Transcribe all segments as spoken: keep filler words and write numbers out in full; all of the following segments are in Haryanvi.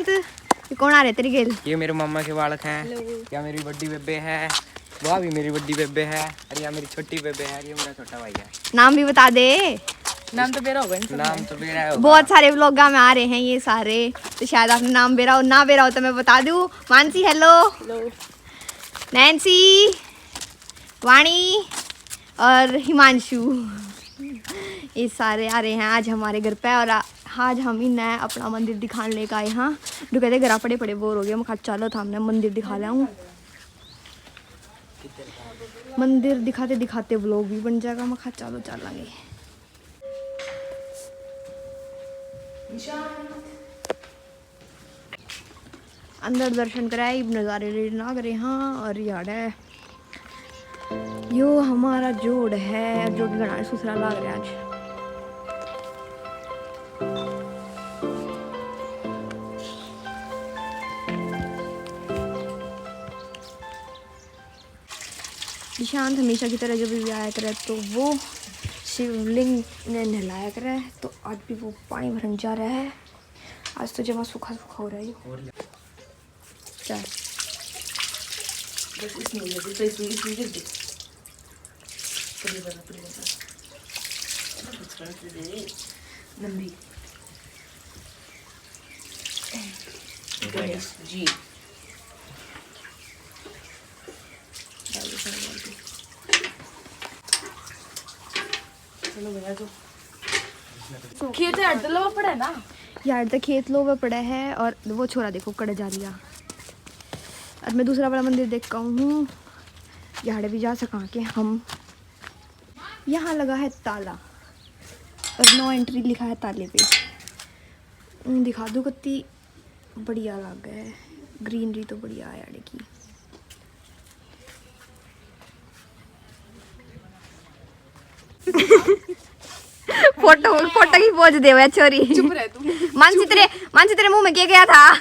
ये कौन आ रहे तेरी गेल? ये मेरे मामा के बालक हैं। Hello। या मेरी बड़ी बेबे है, वह भी मेरी बड़ी बेबे है, और या मेरी छोटी बेबे है, और ये मेरा छोटा भाई है। नाम भी बता दे। नाम तो बेरा होगा इन सब नाम में। तो बेरा होगा। बहुत सारे व्लॉगा में आ रहे हैं ये सारे, तो शायद आपने नाम बेरा हो, ना बेरा हो तो मैं बता दूं। मानसी, हेलो। Hello। नैन्सी, वाणी और हिमांशु, ये सारे आ रहे हैं आज हमारे घर पे। और आ- आज हम इन्हें अपना मंदिर दिखाने लेकर आए हाँ। डुके थे घर पड़े पड़े बोर हो गए, मैं कहा चलो थामने मंदिर दिखा लाऊं। मंदिर दिखाते दिखाते व्लॉग भी बन जाएगा। मैं कहा चलो चलेंगे। अंदर दर्शन कराए, इब नज़ारे लेने लाग रहे हाँ। और यार है यो हमारा जोड़ है, जो कि घना सुथरा लाग रहा है आज। निशांत हमेशा की तरह जब भी आया करे तो वो शिवलिंग ने नहलाया करे, तो आज भी वो पानी भरन जा रहा है। आज तो जमा सूखा सूखा हो रहा है। और क्या? क्या? बस इसमें ये, तो इसमें, इसमें गिर दे। पकड़, पकड़, पकड़, पकड़। नंदी। गणेश जी। चलो भैया, तो खेत यार तो लोवा पड़ा है ना। यार तो खेत लोवा पड़ा है। और वो छोरा देखो कड़े जा रिया। और मैं दूसरा वाला मंदिर देख का हूँ। यार भी जा सका के हम। यहाँ लगा है ताला और नो एंट्री लिखा है ताले पे। हम्म, दिखा दूँ कत्ती बढ़िया लागे है। ग्रीनरी तो बढ़िया है यार की। फोटो, फोटो की पोज दे हुआ छोरी। चुप रह तू। मानसी तेरे, मानसी तेरे मुंह में क्या गया था?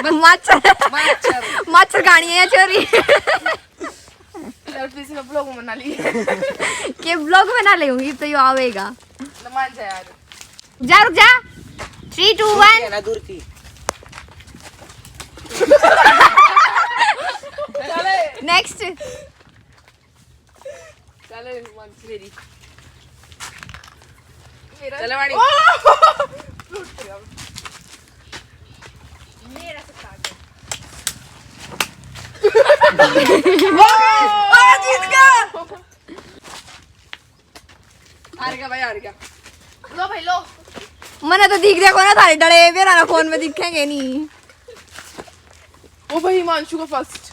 मच्छर। मच्छर। मच्छर खानी है छोरी। चल, फिर से मैं ब्लॉग बना ली। के ब्लॉग बना लेऊंगी तो यो आवेगा। न मान जा यार। जा, रुक जा। Three, two, one. ना दूर थी। नेक्स्ट। चले, मान मेरी। मेरा चले, वाणी। ओह! मेरा से काट। वाह! जीत गया। हार गया भाई, हार गया। लो भाई, लो। मने तो दिख देखो ना थारे डले, मेरा ना फोन में दिखेंगे नहीं। ओ भाई, हिमांशु का फर्स्ट।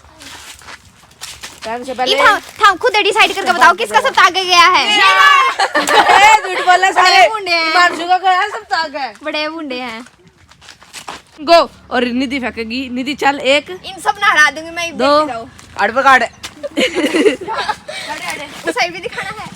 टाइम से पहले। ये था, था खुद डिसाइड करके बताओ किसका सबसे आगे गया है। मेरा। ए, झूठ बोले सारे। बड़े मुंडे हैं। हिमांशु का गया सबसे आगे। बड़े मुंडे हैं। गो। और निधि फेंकेगी। निधि चल, एक। इन सब ना हरा दूंगी मैं, दो। देखते जाओ। अड़ पकड़। अड़े, अड़े। वो साइड भी दिखाना है।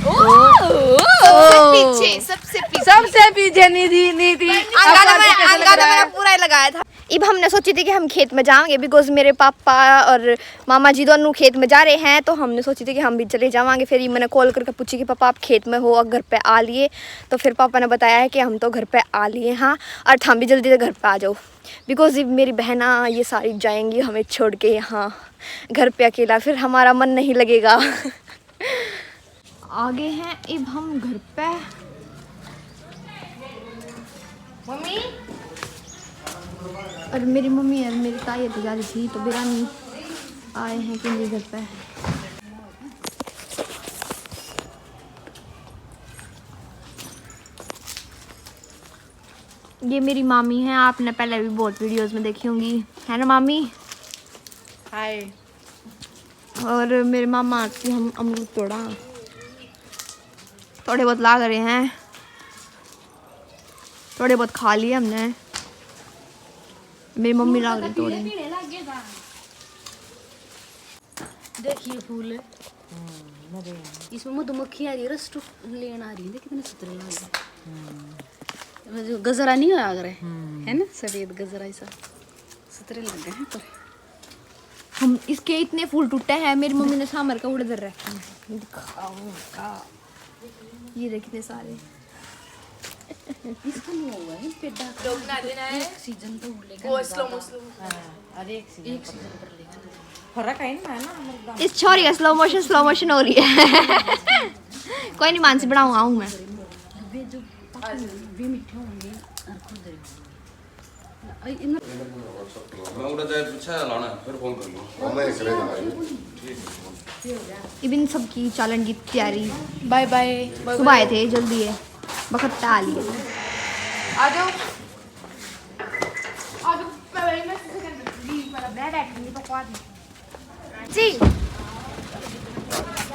ओ, ओ, ओ। सबसे पीछे, सबसे पीछे। सबसे पीछे निधि, निधि। अंगा तो मैं, अंगा तो मेरा पूरा ही लगाया था। इब हमने सोची थी कि हम खेत में जाएंगे, because मेरे पापा और मामा जी दोनों खेत में जा रहे हैं, तो हमने सोची थी कि हम भी चले जावांगे। फिर ये मैंने कॉल करके पूछी कि पापा, आप खेत में हो और घर पे आ लिए? तो फिर पापा ने बताया है कि हम तो घर पे आ लिए हाँ, और थाम भी जल्दी से घर पे आ जाओ, because इब मेरी बहना ये सारी जाएंगी हमें छोड़ के यहाँ घर पे अकेला, फिर हमारा मन नहीं लगेगा। आ गए हैं इब हम घर पे। मम्मी। और मेरी मम्मी और मेरी ताई तो जा रही थी, तो बिरानी आए हैं कि नहीं घर पे। ये मेरी मामी है, आपने पहले भी बहुत वीडियोज़ में देखी होंगी, है ना मामी? हाय। और मेरे मामा की हम अमरूद तोड़ा, थोड़े बहुत लाग रहे हैं, थोड़े बहुत खा लिए हमने। मेरी मम्मी लाग रही तोड़े। देखिए फूल, इसमें मधुमक्खी आ रही है, रस लेने आ रही है। देख कितने सुथरे लग रहे हैं। जो गजरा नहीं होया करे, है ना, सफेद गजरा ऐसा। सुथरे लग गए हैं पर हम इसके इतने फूल टूटे हैं, मेरी मम्मी ने सामर का उड़े धर रखे हैं। दिखाऊंगा। ये देख कितने सारे। इसका नहीं हुआ है, पेड़ा का। लोग ना देना है। एक सीजन तो लेकर वो नहीं slow जाता। Mo, slow mo। हाँ, अरे एक सीजन एक पर। सीजन पर लेकर। फर्क है ना, है ना, मतलब। इस छोरी का स्लो मोशन, स्लो मोशन हो रही है। कोई नहीं, मानसी बनाऊँ, आऊँ मैं। वे जो पक-, वे मीठे होंगे और खुरदरे होंगे। मैं उड़ा जाए, पीछे लाना, फिर फोन कर लूँ। हाँ, मैं एक रह जाऊँगा। ठीक है। इबिन सबकी चालन की तैयारी। Bye bye. सुबह आए थे, जल्दी है, बखत टाल लिए। आ जाओ। आ जाओ, मैं वही में से सेकंड जी, मतलब, मैं बैठ नहीं तो कौन? जी।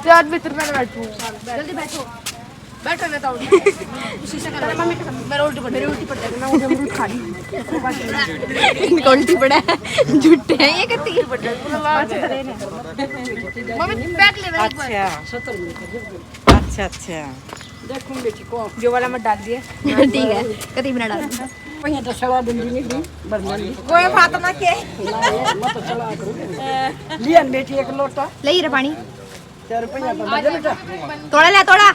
यार, भीतर मैं बैठूँ। जल्दी बैठो। बैठो, मैं तो उठ। शीशे का लगा। मेरे उल्टी पड़, मेरे उल्टी पड़ जाएगी, मैं उल्टी खा रही हूँ। इनको उल्टी पड़ा है, झूठे हैं ये कहती है। मम्मी, बैग ले, बैग। अच्छा। अच्छा, अच्छा। देखूं बेटी को। जो वाला मत डाल दिए। ठीक है, कभी भी ना डाल। पहिया तो सड़ा दूंगी नहीं दी, भरना नहीं। कोई बात ना के। मैं तो सड़ा करूँ। लिया न बेटी एक लोटा। ले रे पानी। चार पहिया तो भर ले बेटा। थोड़ा ले, थोड़ा।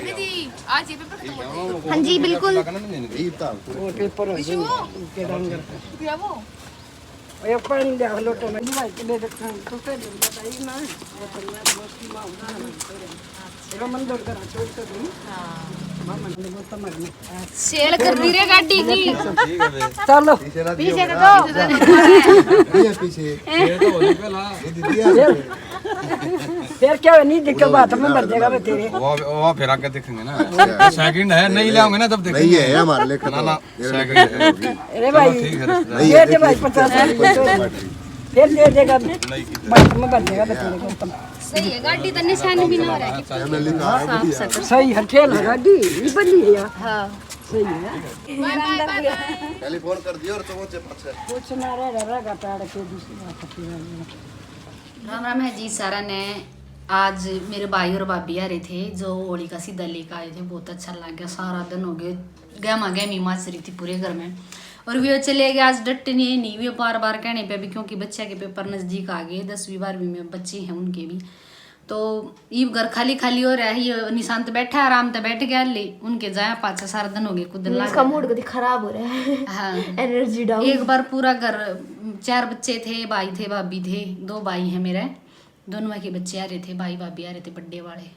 दीदी, आज ये पेपर खत्म होते हैं। हाँ जी, बिल्कुल। वो पेपर है, विशु। उनके डांगर। क्या वो? ये पानी ले, लोटे में भाई के दे दे, तो फिर बताइए ना। ये तो मैं दोस्ती में हूँ ना। ये मंदिर का छोड़ कर दूँ। हाँ। मामा ने बोलता मरना। सेल कर रही रे गाड़ी की। चलो। पीछे दे दो। पीछे, पीछे। ये तो होली पहला। ये दीदी आ। फिर क्या, नहीं दिक्कत, बात में मर जाएगा बे तेरे। वो, वो फिर आके देखेंगे ना। अच्छा। सेकंड है, नहीं लाऊंगे ना तब देखेंगे। नहीं है हमारे लिए ना, ना। अरे भाई। ये दे भाई, पचास रुपये। फिर दे देगा। मैं बन देगा बता। सही है, गाड़ी तो निशान भी ना हो रहा है। सही है, ठेल है गाड़ी, ये बनी है। हाँ। सही है। Bye bye, bye bye. Telephone कर दियो और तो वो चेपा से। कुछ ना रह, रह, रह, गाटा अड़ के दूसरी बात है। राम राम है जी सारा ने। आज मेरे भाई और भाभी आ रहे थे, जो होली का सीधा लेकर आए थे। बहुत अच्छा लग गया, सारा दिन हो गए गहमा गहमी मच रही थी पूरे घर में। और वे चले गए आज डटने नहीं, वे बार बार कहने पे भी, क्योंकि बच्चे के पेपर नजदीक आ गए, दसवीं बारहवीं में बच्चे हैं उनके भी। तो ये घर खाली खाली हो रहा है, ये निशांत बैठा है, आराम से बैठ गया ले, उनके जाया पाछा सारा दिन हो गए कुदन इसका मूड कभी खराब हो रहा है। हाँ। Energy down. एक बार पूरा घर, चार बच्चे थे, भाई थे, भाभी थे, दो भाई हैं मेरे, दोनों के बच्चे आ रहे थे, भाई भाभी आ रहे थे बड्डे वाले।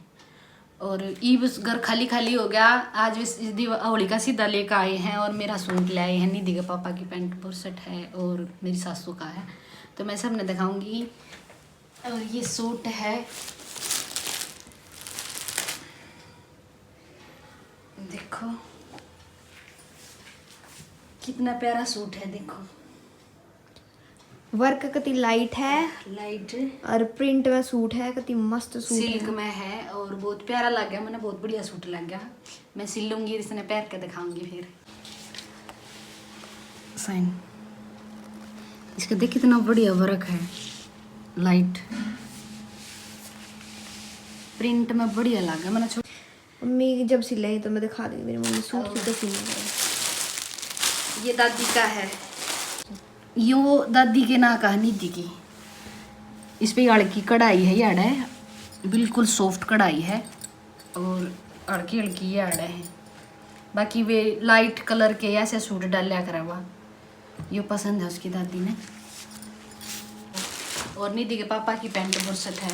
और ईब घर खाली खाली हो गया। आज वे इस दिव-, होली का सीधा लेकर आए हैं और मेरा सूट ले आए हैं, निधि के पापा की पैंट बुरशट है और मेरी सासू का है, तो मैं सब ने दिखाऊंगी। और ये सूट है, देखो कितना प्यारा सूट है, देखो। वर्क कति लाइट है। लाइट। और प्रिंट में सूट है, कति मस्त सूट है। सिल्क में है और बहुत प्यारा लग गया, मैंने बहुत बढ़िया सूट लग गया। मैं सिल लूंगी, इसने पहन के दिखाऊंगी फिर। साइन। इसका देख कितना बढ़िया वर्क है, लाइट प्रिंट में बढ़िया लग गया। मैंने छो- मम्मी जब सिलाई तो मैं दिखा दूंगी, मेरी मम्मी सूट और कितना सिलने का है। ये दादी का है, यो दादी के ना का निधि की। इस पे हल्की कढ़ाई है, ये आड़ा है, बिल्कुल सॉफ्ट कढ़ाई है और हल्की हल्की ये आड़ा है। बाकी वे लाइट कलर के ऐसे सूट डाल्या करा हुआ, यो पसंद है उसकी दादी ने। और निधि के पापा की पैंट बुरशट है।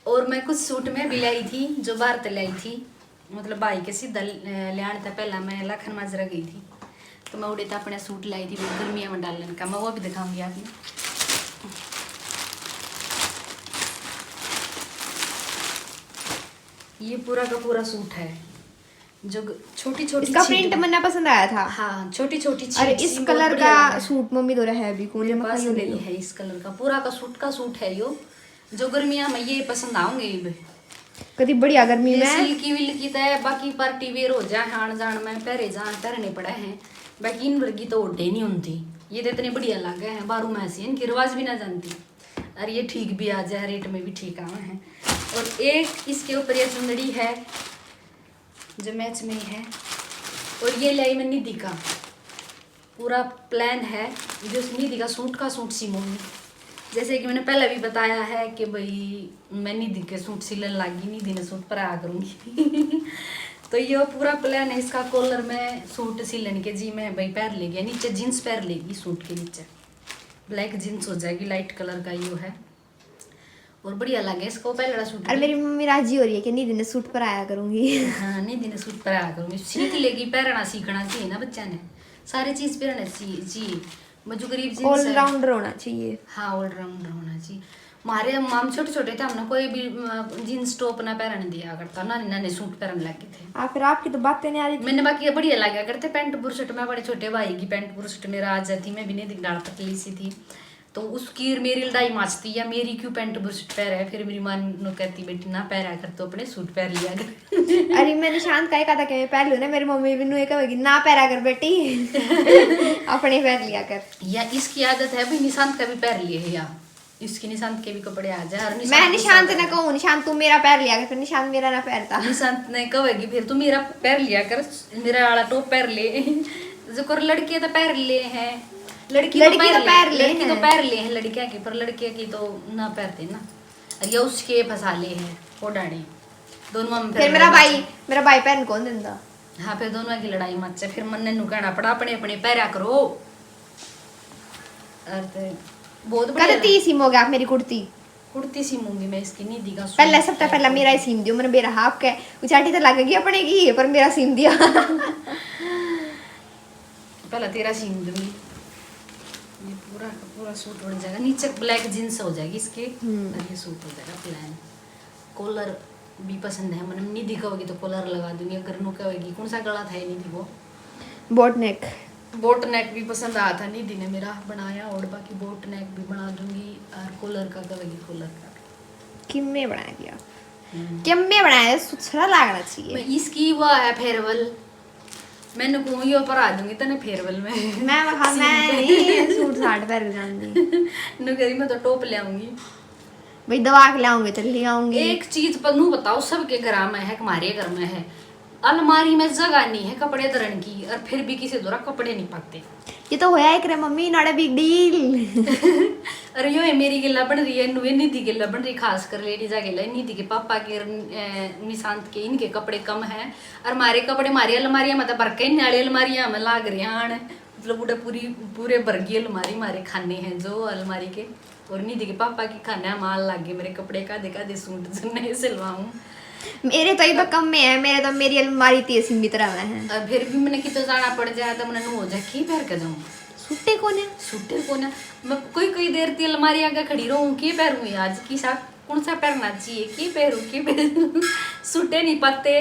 और मैं कुछ सूट मैं भी लाई थी, जो बाहर ते लाई थी, मतलब भाई के सीधा ल-, ल्याण ते पहला मैं लाखन माजरा गई थी, तो मैं उड़े ते अपने सूट लाई थी, वो गर्मियां में डालन का, मैं वो भी दिखाऊंगी आपने। ये पूरा का पूरा सूट है, जो ग-, छोटी छोटी इसका चीज प्रिंट में मन्ना पसंद आया था। हाँ, छोटी छोटी चीज। अरे, इस कलर का सूट मम्मी दो है भी कौन, मेरे पास नहीं है इस कलर का, पूरा का सूट का सूट है यो। जो गर्मियां में ये पसंद आओगे इब। कदी बढ़िया गर्मी ये में सिल्की विल्की तो है, बाकी पार्टी वेयर हो जाए, आन जान में पहरे जान, पहरने पड़े हैं। बाकी इन वर्गी तो ओढ़े नहीं होती। ये तो इतने बढ़िया लागे हैं, बारू में ऐसी इनकी रिवाज भी ना जानती। और ये ठीक भी आ जाए, रेट में भी ठीक आवे हैं। और एक इसके ऊपर ये चुंदड़ी है जो मैच में ही है। और ये लाई मैं निधि का, पूरा प्लान है जो निधि का सूट का सूट सीमूंगी। जैसे कि मैंने पहले भी बताया है कि भाई, मैं निधि के सूट सिलन लागी, निधि ने सूट पहराया करूंगी। तो ये पूरा प्लान है इसका, कॉलर में सूट सिलन के जी। मैं भाई पहन लेगी, नीचे जींस पहन लेगी सूट के नीचे, ब्लैक जींस हो जाएगी, लाइट कलर का यो है। और बढ़िया लगे इसको पहला सूट और भी। मेरी मम्मी राजी हो रही है कि निधि ने सूट पहराया करूंगी। हाँ, निधि ने सूट पहराया करूंगी। सीख लेगी, पहनना सीखना चाहिए ना बच्चा ने, सारी चीज पहनना चाहिए जी। मजू गरीब जींस है। ऑलराउंडर होना चाहिए। हाँ, ऑलराउंडर होना चाहिए। हमारे हम छोटे छोटे थे, हमने कोई भी जींस टॉप ना पहन दिया करता ना, ना ने सूट पहन लग गए थे। आ, फिर आपकी तो बातें नहीं आ रही थी। मैंने बाकी ये बढ़िया लगा करते, पैंट बुरशट में बड़े छोटे भाई की पैंट बुरशट मेरा आ जाती, मैं भी नहीं डाल पतली सी थी। तो उसकी और मेरी लड़ाई मचती या मेरी क्यों पैंट बुरशट पहरे है। फिर मेरी माँ नु कहती, बेटी ना पहरा कर, तो अपने सूट पहन लिया कर। अरे मैं निशांत का ही कहा था कि मैं पहन लूँ ना, मेरी मम्मी भी नु कहेगी ना पहरा कर बेटी। अपने पहन लिया कर। या इसकी आदत है भाई, निशांत का भी पहन लिए है या इसकी, निशांत के भी कपड़े आ जाए। और मैं निशांत निशांत ने कहूँ, निशांत तू मेरा पहन लिया कर, फिर निशांत मेरा ना पहनता। निशांत ने कहेगी फिर तू मेरा पहन लिया कर, मेरा वाला टॉप पहन ले। जो कर लड़के तो पहन ले हैं, लड़की तो लड़की तो पहन ले, पहन ले लड़की तो हैं। पहन ले हैं लड़कियां की, पर लड़कियां की तो ना पहनते ना। और ये उसके फंसा ले हैं कोडानी, दोनों में फिर फिर मेरा लड़ाई। भाई, मेरा भाई पहन कौन दिंदा? हाँ, फिर दोनों की लड़ाई मचे, फिर मन्ने नु कहना पड़ा, अपने अपने पहरा करो। और ते बहुत बढ़िया कदे लगा। ती सीमोगे आप मेरी कुर्ती? कुर्ती सीमूंगी मैं इसकी, निधि का सूट पहले, सबसे पहले मेरा ही सीम दियो, मैंने बेरा हाफ के उचाटी तो लगेगी अपने की, पर मेरा सीम दिया। पहला तेरा सीम दूंगी। ये पूरा का पूरा सूट बन जाएगा, नीचे ब्लैक जींस हो जाएगी इसके, हम्म। और ये सूट हो जाएगा प्लेन। कॉलर भी पसंद है, मैंने निधि कहोगी तो कॉलर लगा दूंगी, अगर नु कहोगी। कौन सा गला था ये निधि को? बोट नेक। बोट नेक भी पसंद आया था निधि ने मेरा बनाया, और बाकी बोट नेक भी बना दूंगी, और कॉलर का कहोगी कॉलर का। किम्मे बना दिया, हम्म। किम्मे बनाया, सुथरा लागना चाहिए। मैं इसकी वो है फेयरवेल, मैंने कहूँ यो पर आ दूंगी तने फेयरवेल में। मैं वहाँ सीन मैं पे। नहीं सूट साट पहन के जाऊंगी। नु कह रही मैं तो टॉप ले आऊंगी। भाई दवा के लाऊंगे तो ले आऊंगी। एक चीज पर नु बताओ, सबके घर में है, हमारे घर में है, अलमारी में जगह नहीं है कपड़े धरन की, और फिर भी किसी दूरा कपड़े नहीं पाते। ये तो होया एक रे mummy, not a big deal। अरे यो है मेरी गिल्ला बन रही है, नु निधि गिल्ला बन रही, खास कर लेडीज गिल्ला। निधि के पापा के, अ, निशांत के, इनके कपड़े कम है, और हमारे कपड़े, हमारी अलमारियां में तो भर के इन्ने वाली अलमारियां में लाग रहे हैं, मतलब उड़े पूरी, पूरे भर गई अलमारी, हमारे खाने हैं जो अलमारी के। और निधि के पापा की खाने माल लाग गए, मेरे कपड़े का देखा दे सूट जो नए सिलवाऊं। मेरे तो इब कम में है, मेरे तो मेरी अलमारी ती सीमित रहा है। और फिर भी मैंने कितो जाना पड़ जाए तो मैंने नु हो जाए की पहर के जाऊं। सूटे कोने। सूटे कोने। मैं कोई कोई देर ती अलमारी आगे खड़ी रहूं, के पहरूं आज की साथ, कौन सा पहनना चाहिए, के पहरूं, के पहरूं। सूटे नहीं पाते।